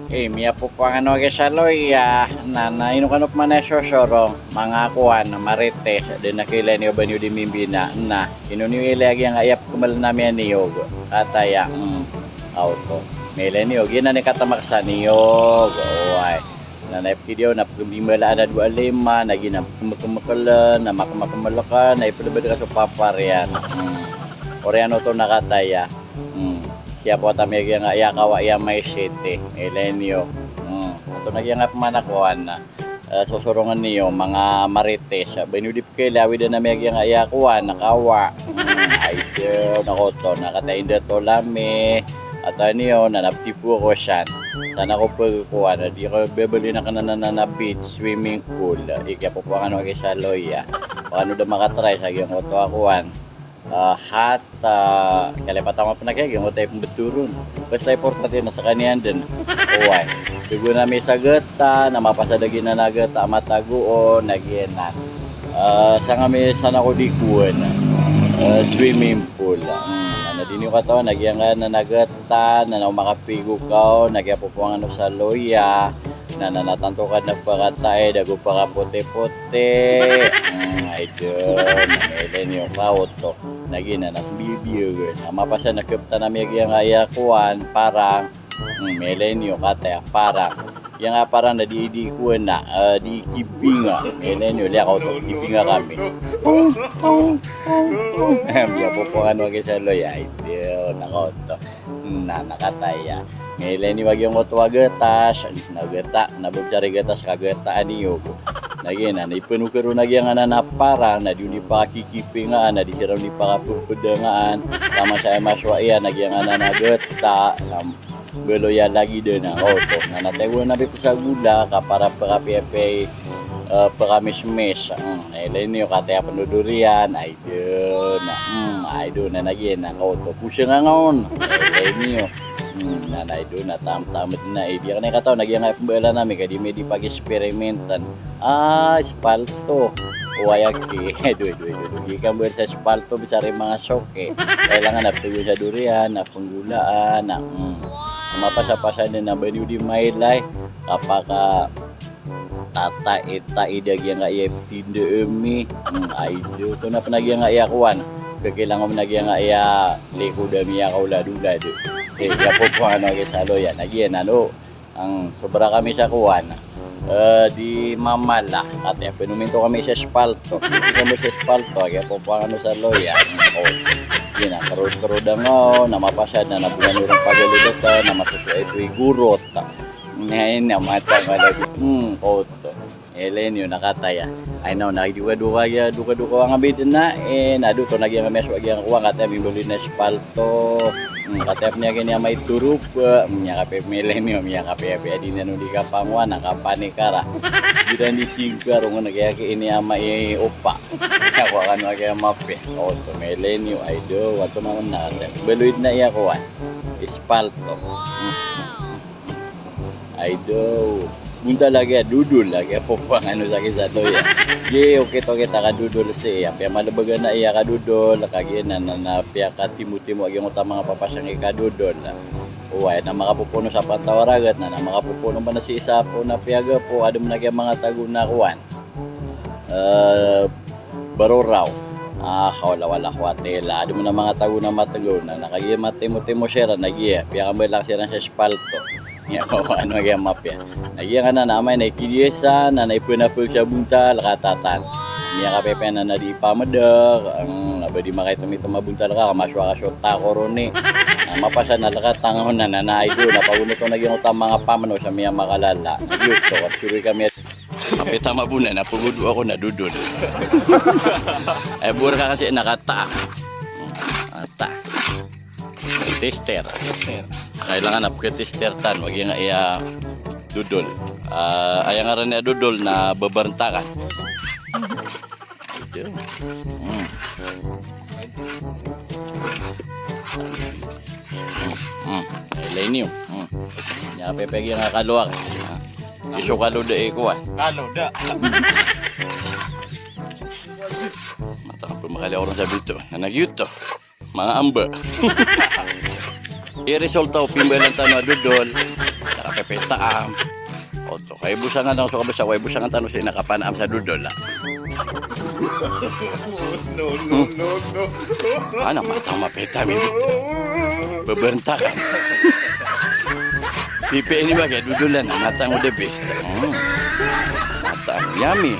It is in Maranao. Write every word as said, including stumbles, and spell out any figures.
Eh, miyapopoang ano agi sa loya, na, na ino kano pman a sosorong, manga kowan, marites, den a kailay niyo ba niyo di mimbina, na, ino niyo ilay agi nga aya pekemelen ami a niyog, kataya, mm, aw oto. Mailay niyo, giyanan i katamak sa niyog, oway. Na, na ipekediyaw, na pekembimbala a dowa lima, na giyanan pekemekemekelen, na makemakemelekan, na ipelebed ka so papariyan. Mm. Oriyan oto na kataya. Hmm. Kiyapowat ami agi nga aya kawa iya maisiti. Mailay niyo. Hmm. Antonaa agi nga pman a kowan na, eh, sosorongen iyo, manga marites. Ba niyo di pekeilay a awidan ami agi nga aya kowan na kawa. Hmm. Ay den, na oto, na kataya inda tolami. Ato niyo, na napetipo ako san. San ako pekekowan, di ako bebeli na kena na, na, na beach, swimming pool. Ika popoangan o agi sa loya. Pakano da makatry sa agi nga oto a kowan. Ah, hat, ah, kalipat ako pn a kaya, giyoto i pmbetoron. Basta importante na sekaniyan den. Oway. Tigo na mi sa geta, na mapasad a giyanan a geta, matago on, na giyanan. Ah, sangkami san ako di kowan. Ah, swimming pool. Hmm, na di niyo katawan, na giyanan a geta, na, na o makapigo ka on, na giya popoangan o sa loya. Na, na, na tanto ka na pakataid, ago pakapotipoti. Hmm, ay den, na mailay niyo ka oto. Na giyanan a pembibiyagen. Na mapasad na keptan ami agi nga aya kowan, parang. Hmm, mailay niyo kataya, parang. Aya nga parang na di, di kowan na, eh, di kibinga. Mailay niyo, liya ka oto, kibinga kami. Miya popoangan o agi sa loya, ay den, na ka oto. Na, na kataya. Mailay niyo agi nga oto a getas, na geta, na bebesar i getas ka geta a niyog. Na giyanan, na ipenoker on a giyanan a parang, na di on di pakakikipingaan, na di siran di pakapepedangaan. Taman sa aya masowa iyan, na giyanan a geta, na baloy a lagid den a oto. Na, na tagoan a pipes a gola, ka para pekapiyapiya i, eh, pekamismis. Hmm, mailay niyo kataya pn o doriyan, ay den, na, hmm, ay den, na, na giyanan ka oto. Poseng angka on. Mailay niyo. Hmm, na, na, ay den, na tamtam den a, eh, di akn aya katawan, na giya nga pembalan ami, ka di mi di pag-experimentan. Ah, espalto. Oway aki. Ay den, ay den, ay den. Di ka mbal sa espalto, bisa ri manga soke. Kailangan a pego sa doriyan, a penggolaan, na, hmm. Mapasapasa den a ba niyo di mailay. Kapaka tata, eta, ida giya nga iya ipetindeg ami. Hmm, ay den, oto na pn a giya nga iya kowan. Kekilang o pn a giya nga iya likod ami a kaolad-olad. Eh, iya popoangan o agi sa loya, na giyanan o. Ang sobra kami sa kowan. Eh, di mamala. Kataya pn ominto kami sa espalto. Di kami sa espalto, agi a popoangan o sa loya. Hmm, o. Giyanan, kerod-kerod angka on, na mapasad na, na bolan o ron pagalodatan, na masosowa ito i gorot. Ngay na mata malad. Hmm, oto. Mailay niyo na kataya. Ay na, na dokadoka agi, dokadoka angka biden na, eh, na doto na giya nga miyasowa agi nga kowan, kataya mimbaloy na espalto. Hmm, kataya pn agi niyan maitoropa. Hmm, miyakapiya, mailay niyo, miyakapiyapiya di niyan on di kapangowa, na kapanikara. Giyanan di singkar, ongen agi aki ini a maiopa. Ako kano agi a mapiya. Oto, mailay niyo, ay den, oto na, na kataya. Baloy den a iya kowan. Espalto. Hmm. Ay den. Bontal agi a dodol, agi a popoangan o sa agi sa loya. Gi okit-okit a kadodol sii, apiya malebegan a iya kadodol, kagiya na, na, na piyakatimotimo agi oto a manga papasang i kadodol. Oway, na makapopono sa pantawaraget, na, na makapopono man a sii sa poon a piyagapo, aden man agi a manga tago na kowan. Eh, baroraw. Ah, hawla wala quwwata illa. Aden man a manga tago na mategaw na, na kagiya matimotimo siran, na giya, piyakambalak siran sa espalto. Iya, ano agi a mapiya. Na giya nga na, na amay na ikidiyasan, na, na ipenapeg sa bontal, katatan. Miyakapiyapiya na, na di ipamedek, ang, na ba di makaitomitom a bontal ka, ka masowa ka so tako roni. Na mapasad na lekat angka on na, na, na, ay den, na pagonoton a giya oto a manga pamno sa miyamakalala. Giyoto, kasoroy kami a Kapita mabona na pogodo ako na dodol. Ay, bor ka kasi na kata. Kata. Tester. Tester. Kailangan na pagka-tester tan, wagi nga iya dodol. Ah, aya ngaran iya dodol na babarentakan. Ito. Mm. Mm. Ilay niyo. Mm. Nya pepegi nga kaluwak. Iso kaloda iko, ah. Kaloda. Mata ka pun makaliya orang sa bito. Nanag yuto. Manga amba. I resulta o pimbalan tano a dodol. Saka Petaam. Oto, kay bosangan tano so kabasa, kay bosangan tano sii na kapanaam sa dodol, ah. No, no, no, no. Ano, matang mapetaam ini. Beberantakan. Pipiya ini ba kay dodolan, matang o the best. Hmm. Matang, yummy.